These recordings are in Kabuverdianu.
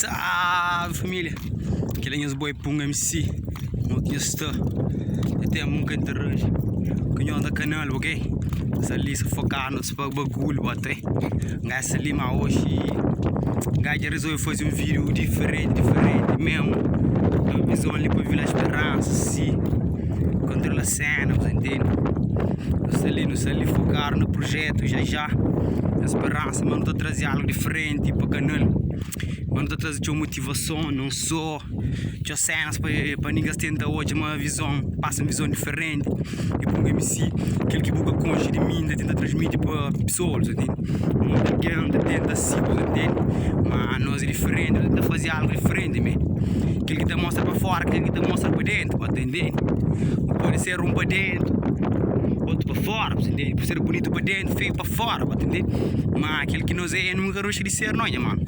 Salve família, kel é nhas boi Pung MC Mo ki nhos sta Dja ten un ka interage ku nhos na kanal ok Sta li sta fokadu na pa bagulho bota eh Ngai sta li ma oxi Ngai dja resolve faze un vídeo diferenti diferenti mesmo Da un vizon li pa Vila Esperança si Kontrola sena bu ta intende Nu sta li nu sta li fokadu na projetu já já Nha speransa ma nu ta traze algu diferenti pa kanal. Ma nu ta traze txeu motivason, non só txeu sénas pa pa niggas tenta odja ma vizon pasa un vizon diferenti i pa un MC kel ki bu ka konxe di mi N ta tenta transmiti pa pesoas, bu ntende? Monti algen ta tenta si, bu ntende? Ma nos é diferenti, nu ta tenta faze algu diferenti me. Kel ki ta mostra pa fora, kel ki ta mostra pa dentu, bu ta ntende? Pode ser un pa dentu, otu pa fora, bu ta ntende? Pode ser bunitu pa dentu, feiu pa fora, bu ta ntende? Ma kel ki nos é, nu ka dexa di ser no nha mano.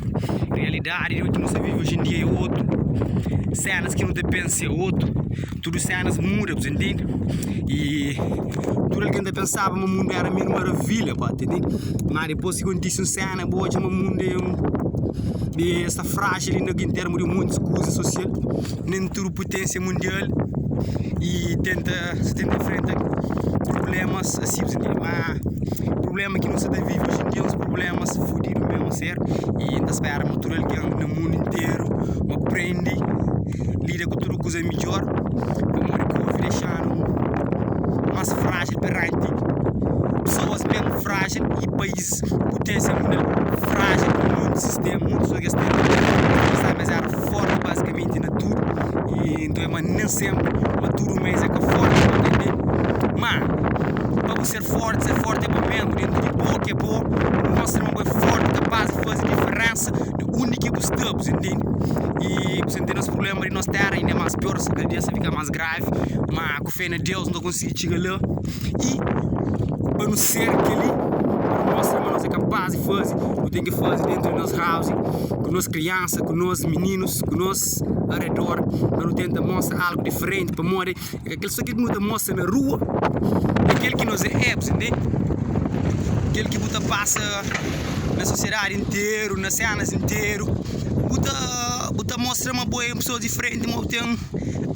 Realidadi di ki nu sta vive oji en dia é otu, senas ki nu ta pensa é otu, tudu senas muda, bu ta ntende? I tudu algen ta pensaba ma mundu era mil maravilha, bu ta ntende? Ma dipôs ki kontise un sena bu odja ma mundu é un di sta frájil inda en termu di montis kuza sosial, nen tudu puténsia mundial i tenta sa tenta enfrenta prublémas asi, bu ta ntende? Ma prubléma ki nu sta ta vive oji en dia é uns prublémas fudidu mésmu aséru i N ta spera ma tudu algen na mundu interu ma prende lida ku tudu kuza midjór pamodi kovi dexa-nu más frájil peranti pesoas mésmu frájil i país puténsia mundial frájil ku monti sistéma monti kuza ki es ten pensa ma es éra fórti bazikamenti na tudu i nton é ma nen sénpri ma tudu ma es é ka fórti pa ntende ma pa bu ser Forti, ser forti é bo mesmu dentu di bo ki é bo mostra ma bo é forti kapaz di fazi diferensa di undi ki bu sta bu ntende i bu ntende nos prublema di nos tera inda é mas pior kada dia sta fika mas gravi ma ku fe na Deus nu ta konsigi txiga la i pa nu ser keli pa nu mostra ma nos é kapaz di fazi nu ten ki fazi dentu di nos house ku nos kriansa ku nos mininus ku nos aredor pa nu tenta mostra algu diferenti pamodi É kel so kel ki nu ta mostra na rua, é kel ki nos é ébs, entende? Kel ki bu ta pasa na sosiedadi interu, na senas interu, bu ta bu ta mostra ma bo é un pesoa diferenti, ma bu ten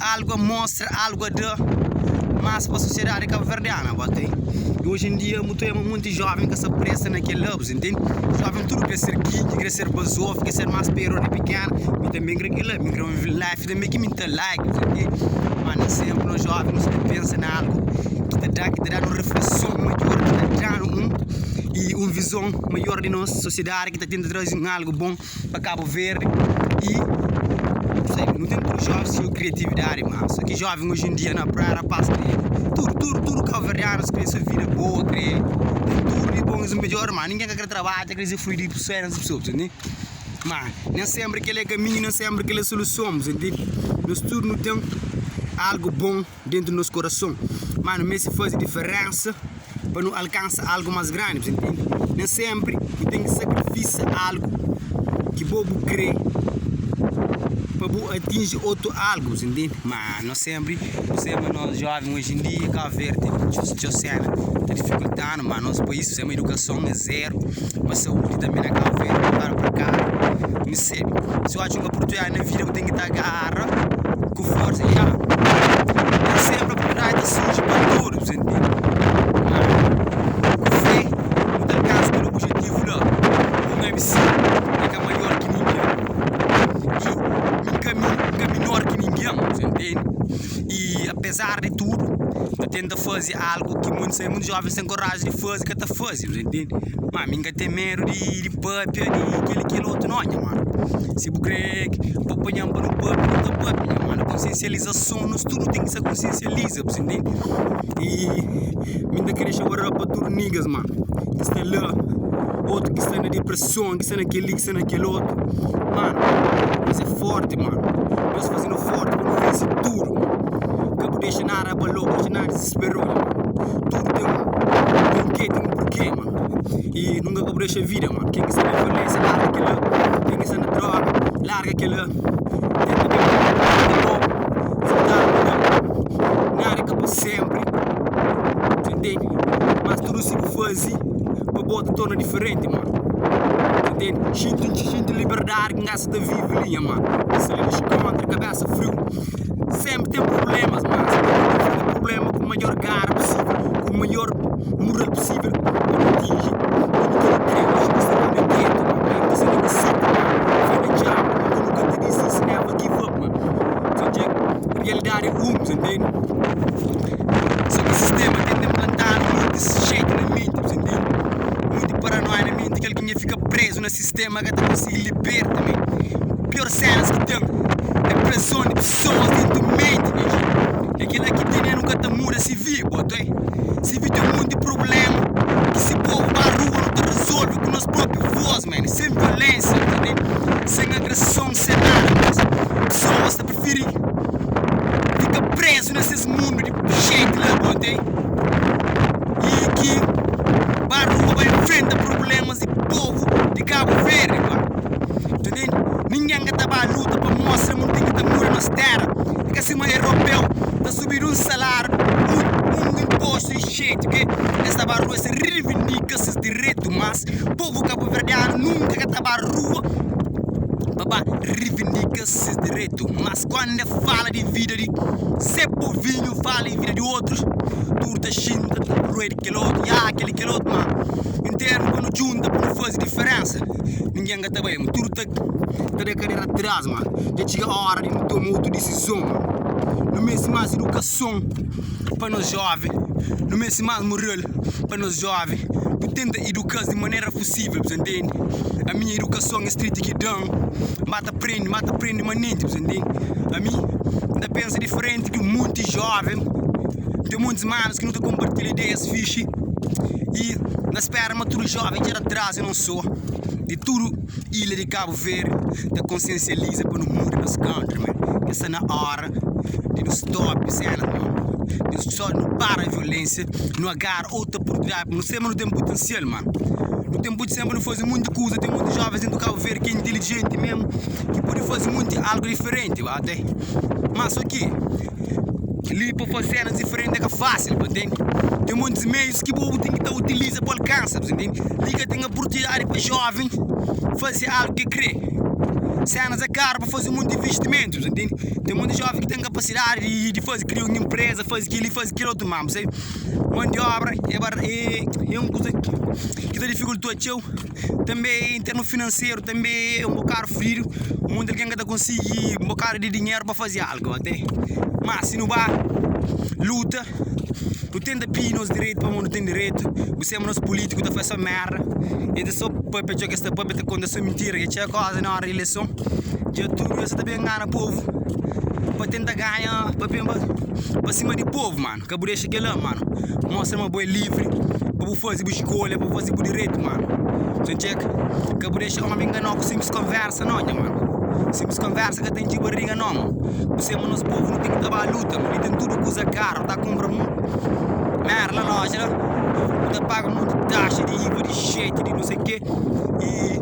algu a mostra, algu a da mas pa sosiedadi kabuverdiana, bo ten. I oji en dia bu ta odja ma monti joven ka sta presta na kel la, bu entende? Joven tudu kre ser geek, kre ser bazof, kre ser mas peror di pikena, mi tanbe N kre kel la, mi kre un life tanbe ki mi N ta like, bu entende? Ma nen senpri nos joven nu sta pensa na algu ki ta da ki ta danu refleson maior, ki ta danu un i un vizon maior di nos sosiedadi ki ta tenta traze un algu bon pa Kabu Verdi i nu ten tudu jovens txeu kriatividadi ma so ki joven oji en dia na praia rapaz kre tudu tudu tudu kabuverdianus kre se vida boa kre ten tudu di bon i midjor ma ningen ka kre trabadja kre usufrui di senas di pesoas entende ma nen senpri kel é kaminhu nen senpri kel é soluson bu entende nos tudu nu ten algu bon dentu di nos korason ma nu meste faze diferensa pa nu alkansa algu más grandi, bu ntende? Nen sénpri bu ten ki sakrifisa algu ki bo bu krê pa bu atinji otu algu, bu ntende? Má nos sénpri, bu sabe ma nos jóven oji en dia, Kabu Verdi ten txeu txeu séna ta difikulta-nu, má nos país, bu sabe ma idukason é zeru, ma saúdi tanbê na Kabu Verdi é un bokadu prekadu, nu sabe. Si bu atxa un oportunidadi na vida bu ten ki ta agara ku forsa i nen sénpri oportunidadi ta surji pa tudu. Bu sentí? Ma ku fé bu ta alkansa kel obijetivu la. Un MC é ka maior ki ningen i mi ka mi ka minor ki ningen, bu ta ntende? I apezar di tudu, N ta tenta faze algu ki munti munti jovens ten koraji di faze ka ta faze, bu ta ntende? Ma mi N ka ten medu di di papia di kel i kel otu no nha mano. Si bu kre pa panha-m pa nu papia, nu ta papia nha mano. Konsiensializason, nos tudu ten ki sta konsiensializa, bu ta ntende? I mi ta kre xabará pa tudu niggas man ki sta la, otu ki sta na depreson, ki sta na kel-li, ki sta na kel otu. Mano, nos é forti mano, Deus faze-nu forti pa nu vense tudu mano. Ka bu dexa nada abala-u, ka bu dexa nada dizisperau mano. Tudu ten un ke, ten un porke mano. I nunka ka bu dexa vida mano. Ken ki sta na violensia larga kel-la, ken ki sta na droga larga kel-la, tenta ben di nobu, Nada ka pa senpri, bu ntende? Mas tudu si bu fazi pa bo ta torna diferenti mano. Entende? Xinti un xinti liberdadi ki N gasta ta vive li nha mano. N sta li dixi kontra kabesa friu. Senpri ten prublemas mas N ta enfrenta prublema ku maior gara pusivel, ku maior mural pusivel pa N atinji undi ki N kre. Oji N sta li na geto ma N ta sta li na siti ma fé na djabu ma N nunka ta disisti never give up ma. So dja realidadi é un, bu ntende? So ki sistema tenta inplantadu monti jetu na menti, bu ntende? Monti paranoia na menti ki algen dja fika prezu na sistema ka ta konsigi liberta me. Pior senas ki ten é prezon di pesoas dentu menti nha gente. É kila ki tene nu ka ta muda si vi bo toi. Si vi ten monti prublema ki si povu ba rua nu ta rezolve ku nos propi voz man, sen violensia ntende? Sen agreson sen nada mas pesoas ta prifiri fika prezu na ses mundu di jetu la bo ntende? I ki ba rua ba enfrenta prublemas di povu di Kabu Verdi ba ntende? Ningen ka ta ba luta pa mostra ma nu ten ki ta muda nos tera é ka sima europeu ta subidu un salariu un impostu di jetu ke es ta ba rua es ta rivindika ses direitu mas povu kabuverdianu nunka ka ta ba rua pa ba rivindika ses direitu mas kuandu e fala di vida di se povinhu fala di vida di otrus tudu ta xinta ta rue di kel otu ya kel kel otu ma en termu pa nu djunta pa nu faze diferensa ningen ka ta bai tudu ta ta da kadera tras ma dja txiga ora di nu toma otu disizon ma nu meste mas idukason pa nos joven nu meste mas mural pa nos joven nu tenta iduka-s di manera pusível bu ta ntende ami nha idukason é street ki da-m N ba ta prende N ba ta prende manenti bu ta ntende ami N ta pensa diferenti di monti joven ten montis manus ki nu ta konpartilha ideias fixi i N ta spera ma tudu joven dja da tras i non so di tudu ilha di Kabu Verdi ta konsiensializa pa nu muda nos country man ke sta na ora di nu stop sena man di nu para violensia nu agara otu oportunidadi nu sema nu ten putensial man nu ten putensial pa nu faze monti kuza ten monti jovens dentu Kabu Verdi ki é intelijenti mesmu ki pode faze monti algu diferenti ba te ma so ki li pa faze senas diferenti é ka fasil bu ntende ten montis meius ki bo ten ki ta utiliza pa alkansa bu ntende li ka ten oportunidadi pa joven faze algu ki kre senas é karu pa faze monti investimentu bu ntende ten monti joven ki ten kapasidadi di faze kria un inpreza faze kili faze kil otu ma bu sabe Mon di obra é un kuza ki ta difikultua txeu. Tanbe en termu finanseru tanbe é un bokadu fridu. Monti algen ka ta konsigi un bokadu di dinheru pa faze algu ate. Ma si nu ba luta, nu tenta pidi nos direitu pamodi nu ten direitu. Bu sema nos pulitiku ta faze so merda, e ta so papia txeu kes ta papia ta konta so mintira ke txeu koza na ora di ileison. Dja tudu es sa ta ben ngana povu pa tenta ganha pa ben pa sima di povu manu. Ka bu dexa kel-la, mano. Mostra ma bo é livri pa bu faze bu skolha, pa bu faze bu direitu, mano. Sen txeka, ka bu dexa omi ngana-u ku sinplis konversa, no, nha mano. Sinplis konversa ka ta intxi bariga, no, mano. Bu sema nos povu nu ten ki ta ba luta, mano. Li ten tudu kuza karu, ta kunpra merda na loja la, bu ta paga monti taxa di iva, di xeti, di no sei ke. I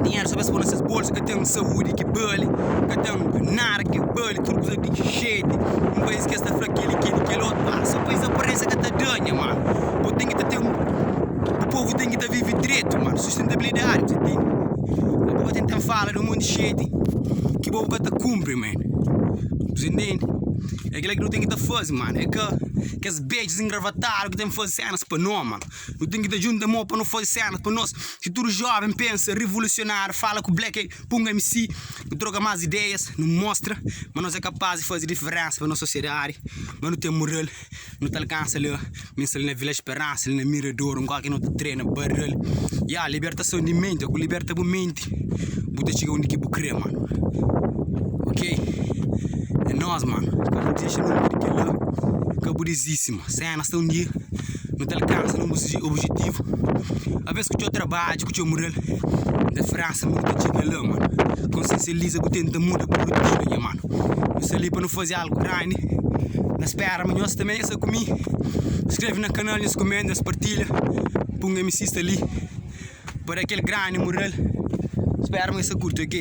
dinheru so pa es poi na ses bolsu, ka ten saúdi ki bali, ka ten nada ki bali. Tudu kuza di xeti Un país ki es ta fla keli keli kel otu Ah so país aparensia ka ta da nha manu Bo ten ki ta ten Bu povu ten ki ta vivi dretu manu Sustentabilidadi bu ta ntende Bo ka ten ten fala di un monti xeti Ki bo bu ka ta kunpri man Bu ta ntende É kila ki nu ten ki ta fazi manu É ka kes bedjus engravatadu ki ten fazi senas pa no manu Nu ten ki ta djunta mo pa nu fazi senas pa nos Si tudu joven pensa rivolusionariu Fala ku black Pung MC, nu troka más ideias, nu mostra ma nos é kapaz di faze diferensa pa nos sosiedadi, ma nu ten mural, nu ta alkansa la, mi sta li na Vila Speransa, li na Miradouro, nkoki ki nu ta trena barral. Ya, libertason di menti, ku liberta bu menti, bu ta txiga undi ki bu kre, mano. Ok, é nos, mano, ka bu dexa nunka di kel-la, ka bu dizisti, mano. Sénas ta un dia nu ta alkansa nos objetivu, aves ku txeu trabadju, ku txeu mural. Da França mundo ta txiga la mano Konsensializa bu tenta muda bu rutina nha mano Nu sta li pa nu faze algu grandi Na spera ma nhos tanbe sta ku mi Skreve na kanal nhos kumenta nhos partilha Pung MC sta li pa da kel grandi mural Spera ma nhos ta kurti ok.